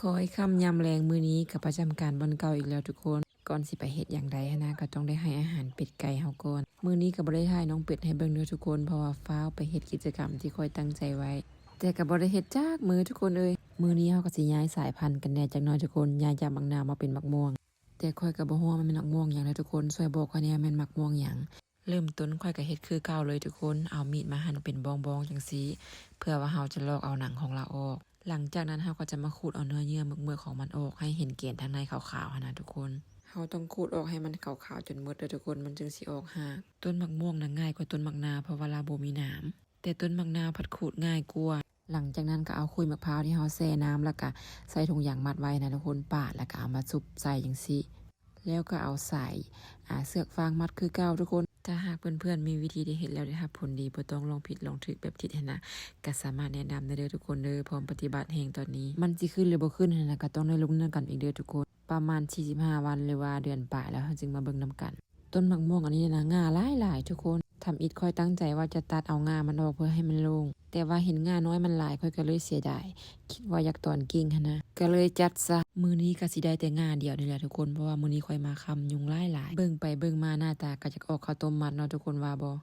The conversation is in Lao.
ຄ່ອຍຄ່ຳຍາມແລງມື້ນີ້ກໍປະຈຳການບ່ອນເກົ່າອີກແລ້ວທຸກຄົນ. ກ່ອນຊິໄປເຮັດຫຍັງໃດຫັ້ນນະ ກໍຕ້ອງໄດ້ໃຫ້ອາຫານເປັດໄກ່ເຮົາກ່ອນ. ມື້ນີ້ກໍບໍ່ໄດ້ຖ່າຍນ້ອງເປັດໃຫ້ເບິ່ງເດີທຸກຄົນ ເພາະວ່າຟ້າວໄປເຮັດກິດຈະກຳທີ່ຂ້ອຍຕັ້ງໃຈໄວ້ ແຕ່ກໍບໍ່ໄດ້ເຮັດຈັກມື້ທຸກຄົນເອີຍ. ມື້ນີ້ເຮົາກໍຊິຍ້າຍສາຍພັນກັນແດ່ຈັກໜ້ອຍທຸກຄົນ ຍ້າຍຈາກໝາກນາວມາເປັນໝາກມ່ວງ. ແຕ່ຂ້ອຍກໍບໍ່ຮູ້ວ່າມັນເປັນໝາກມ່ວງຫຍັງເດີທຸກຄົນ ຊ່ວຍບອກຂ້ອຍແດ່ວ່າແມ່ນໝາກມ່ວງຫຍັງ. ເລີ່ມຕົ້ນຂ້ອຍກໍເຮັດຄືເກົ່າເລີຍທຸກຄົນ ເອົາມີດມາຫັ່ນເປັນບ້ອງໆຈັ່ງຊີ້ ເພື່ອວ່າເຮົາຈະລອກເອົາໜັງຂອງລາວອອກ. ຫຼັງຈາກນັ້ນເຮົາກໍຈະມາຂູດເອົາເນື້ອເຍື່ອເມືອກໆຂອງມັນອອກ ໃຫ້ເຫັນແກນທາງໃນຂາວໆຫັ້ນນະທຸກຄົນ. ເຮົາຕ້ອງຂູດອອກໃຫ້ມັນຂາວໆຈົນໝົດເດີທຸກຄົນ ມັນຈຶ່ງຊິອອກຮາກ. ຕົ້ນໝາກມ່ວງນະງ່າຍກວ່າຕົ້ນໝາກນາວ ເພາະວ່າລາວບໍ່ມີໜາມ, ແຕ່ຕົ້ນໝາກນາວພັດຂູດງ່າຍກວ່າ. ຫຼັງຈາກນັ້ນກໍເອົາຂຸຍໝາກພ້າວທີ່ເຮົາແຊ່ນ້ຳ ແລ້ວກໍໃສ່ຖົງຢາງມັດໄວ້ນະທຸກຄົນ ປາດ ແລ້ວກໍເອົາມາຊຸບໃສ່ຈັ່ງຊີ້ ແລ້ວກໍເອົາສາຍ ອາ ເຊືອກຟາງມັດຄືເກົ່າທຸກຄົນ. ຖ້າຫາກເພື່ອນໆມີວິທີທີ່ເຮັດແລ້ວໄດ້ຮັບຜົນດີ ບໍ່ຕ້ອງລອງຜິດລອງຖືກແບບທິດຫັ້ນນະ ກໍສາມາດແນະນຳໄດ້ເດີທຸກຄົນເດີ. ພ້ອມປະຕິບັດແຮງຕອນນີ້ ມັນຊິຂຶ້ນຫຼືບໍ່ຂຶ້ນຫັ້ນນະ ກໍຕ້ອງໄດ້ລຸ້ນນຳກັນອີກເດີທຸກຄົນ. ປະມານສີ່ສິບຫ້າວັນ ຫຼືວ່າເດືອນປາຍແລ້ວ ເຮົາຈຶ່ງມາເບິ່ງນຳກັນ. ຕົ້ນໝາກມ່ວງອັນນີ້ນະ ງ່າຫຼາຍໆທຸກຄົນ. ທຳອິດຂ້ອຍຕັ້ງໃຈວ່າຈະຕັດເອົາງ່າມັນອອກເພື່ອໃຫ້ມັນໂລ່ງ, ແຕ່ວ່າເຫັນງ່ານ້ອຍມັນຫຼາຍ ຂ້ອຍກໍເລີຍເສຍດາຍ, ຄິດວ່າຢາກຕອນກິ່ງຫັ້ນນະ ກໍເລີຍຈັດຊະ. ມື້ນີ້ກໍຊິໄດ້ແຕ່ງ່າດຽວນີ້ແຫຼະທຸກຄົນ ເພາະວ່າມື້ນີ້ຂ້ອຍມາຄ່ຳ ຍຸງຫຼາຍໆ. ເບິ່ງໄປເບິ່ງມາໜ້າຕາກໍຢາກອອກເຂົ້າຕົ້ມມັດເນາະທຸກຄົນວ່າບໍ່?